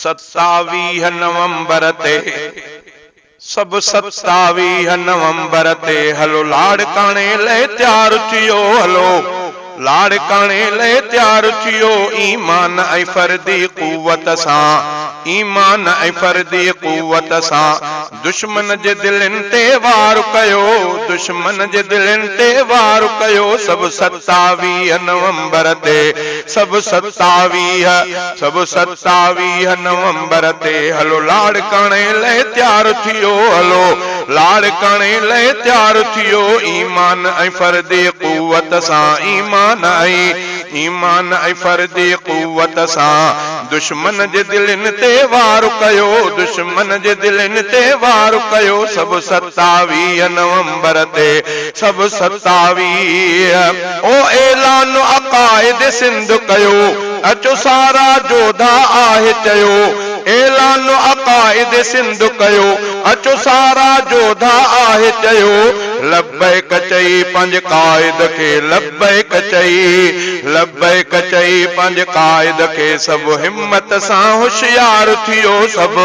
27 نومبر تي سڀ 27 نومبر تي هلو لاڙڪاڻي لئه تيار ٿيو هلو لاڙڪاڻي لئه تيار ٿيو ايمان ۽ فردي قوت سان ايمان ۽ فردي قوت سان دشمن جي دلين تي وار ڪيو دشمن جي دلين تي وار ڪيو سڀ 27 نومبر تي سڀ 27 سڀ 27 نومبر تي هلو لاڙڪاڻي لئه تيار ٿيو هلو لاڙڪاڻي لئه تيار ٿيو ايمان ۽ فردي قوت سان ايمان ۽ ايمان ۽ فردي قوت سان دشمن جي دلين تي وار ڪيو دشمن جي دلين تي وار ڪيو سڀ 27 نومبر تي سڀ 27 او اعلان عقائد سنڌ ڪيو اچو سارا جوڌا آهي چيو اعلان عقائد سنڌ ڪيو اچو سارا جوڌا آهي چيو لبيڪ چئي پنهنجي قائد کي لبيڪ چئي لبيڪ چئي پنهنجي قائد کي سڀ همت سان هوشيار ٿيو سڀ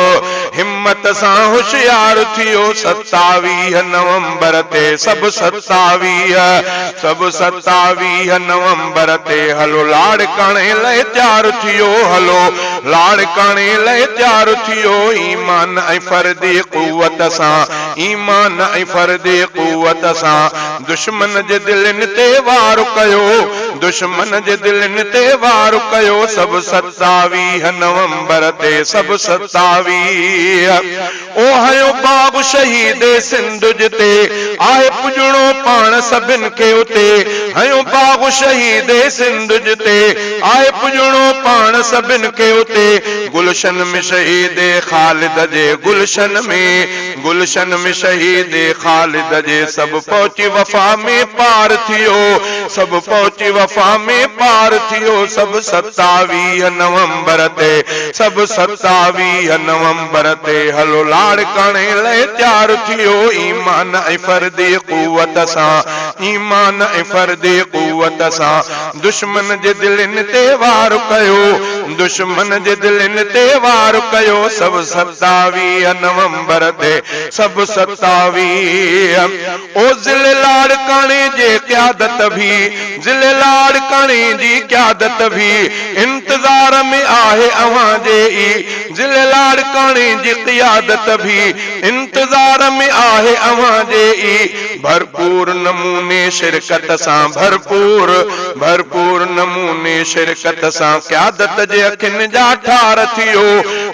همت سان هوشيار ٿيو 27 نومبر تي سڀ 27 سڀ 27 نومبر تي هلو لاڙڪاڻي لئه تيار ٿيو هلو لاڙڪاڻي لئه تيار ٿيو ايمان ۽ فردي قوت سان ايمان ۽ فردي قوت سان دشمن جي دلين تي وار ڪيو دشمن جي دلين تي وار ڪيو سڀ 27 نومبر تي سڀ 27 او هنيو باغ شهيد سنڌ جتي آهي پڄڻو پاڻ سڀن کي اتي هنيو باغ شهيد سنڌ جتي آهي پڄڻو پاڻ سڀن کي اتي گلشن ۾ شهيد خالد جي گلشن ۾ گلشن ۾ شهيد خالد جي سڀ پهچي وفا ۾ پار ٿيو سڀ پهچي وفا ۾ پار ٿيو سڀ 27 نومبر تي سڀ 27 نومبر تي هلو لاڙڪاڻي لئه تيار ٿيو ايمان ۽ فردي قوت سان ايمان ۽ فردي قوت سان دشمن جي دلين تي وار ڪيو دشمن جي دلين تي وار ڪيو سڀ 27 نومبر تي سڀ 27 او ضلعي لاڙڪاڻي جي قيادت ڀي ضلعي لاڙڪاڻي جي قيادت ڀي انتظار ۾ آهي اوهان جي ئي ضلعي لاڙڪاڻي جي قيادت ڀي انتظار ۾ آهي اوهان جي ئي ڀرپور نموني شرڪت سان ڀرپور ڀرپور نموني شرڪت سان قيادت جي اکين جا ٺار ٿيو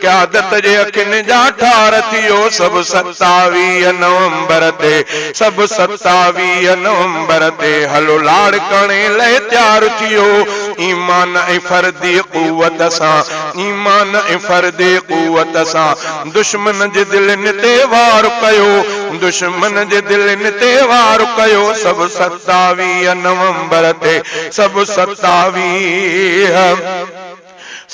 قيادت جي اکين جا ٺار ٿيو سڀ 27 نومبر تي سڀ 27 نومبر تي هلو لاڙڪاڻي لئه تيار ٿيو ايمان ۽ فردي قوت سان ايمان ۽ فردي قوت سان دشمن جي دلين تي وار ڪيو دشمن جي دلين تي وار ڪيو سڀ 27 نومبر تي سڀ 27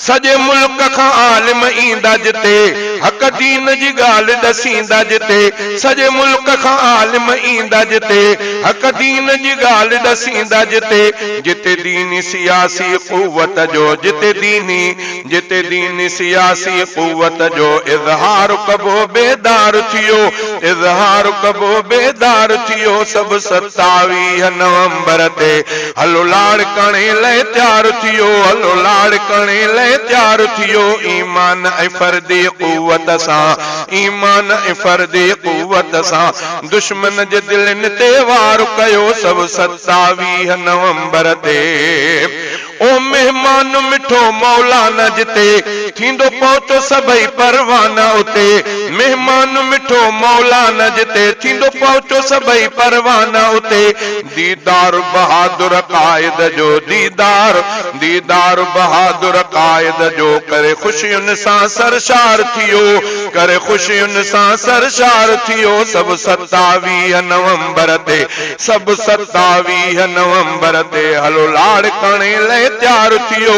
سڄي ملڪ کان عالم ايندا جتي حق دين جي ڳالهه ڏسيندا جتي سڄي ملڪ کان عالم ايندا جتي حق دين جي ڳالهه ڏسيندا جتي جتي ديني سياسي قوت جو جتي ديني جتي ديني سياسي قوت جو اظهار ڪبو بيدار ٿيو اظهار ڪبو بيدار ٿيو سڀ 27 نومبر تي هلو لاڙڪاڻي لئه تيار ٿيو هلو لاڙڪاڻي لئه تيار ٿيو ايمان ۽ فردي قوت سان ايمان ۽ فردي قوت سان دشمن جي دلين تي وار ڪيو سڀ 27 نومبر تي او مهمان مٺو مولانا جتي ٿيندو پهچو سڀئي پروانا اتي مهمان مٺو مولانا جتي ٿيندو پهچو سڀئي پروانا اتي ديدار بهادر قائد جو ديدار ديدار بهادر قائد جو ڪري خوشين سان سرشار ٿيو. ڪري خوشين سان سرشار ٿيو سڀ 27 نومبر تي سڀ 27 نومبر تي هلو لاڙڪاڻي لئه تيار ٿيو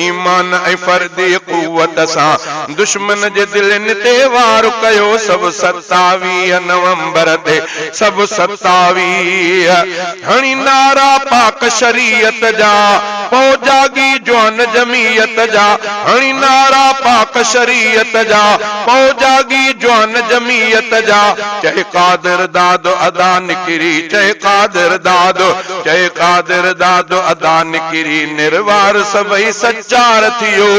ايمان ۽ فردي قوت سان دشمن جي دلين تي وار ڪيو سڀ 27 نومبر تي سڀ 27 هڻي نعرا پاڪ شريعت جا پو جاڳي جوان جمعيت جا هڻي نعرا پاڪ شريعت جا پو جاڳي جوان جمعيت جا چئي قادر داد ادا نڪري چئي قادر داد چئي قادر داد ادا نڪري نروار سڀئي سچار ٿيو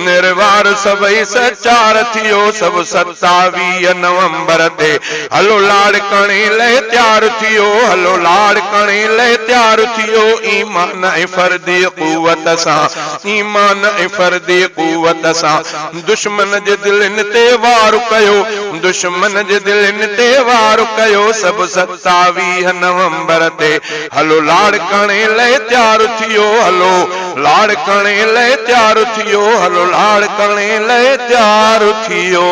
نروار سڀئي سچار ٿيو سڀ 27 نومبر تي هلو لاڙڪاڻي لئه تيار ٿيو هلو لاڙڪاڻي لئه تيار ٿيو ايمان ۽ فردي قوت سان ايمان ۽ فردي قوت سان دشمن جي دلين تي وار ڪيو دشمن جي دلين تي وار ڪيو سڀ 27 نومبر تي هلو لاڙڪاڻي لئه تيار ٿيو هلو لاڙڪاڻي لئه تيار ٿيو هلو لاڙڪاڻي لئه تيار ٿيو.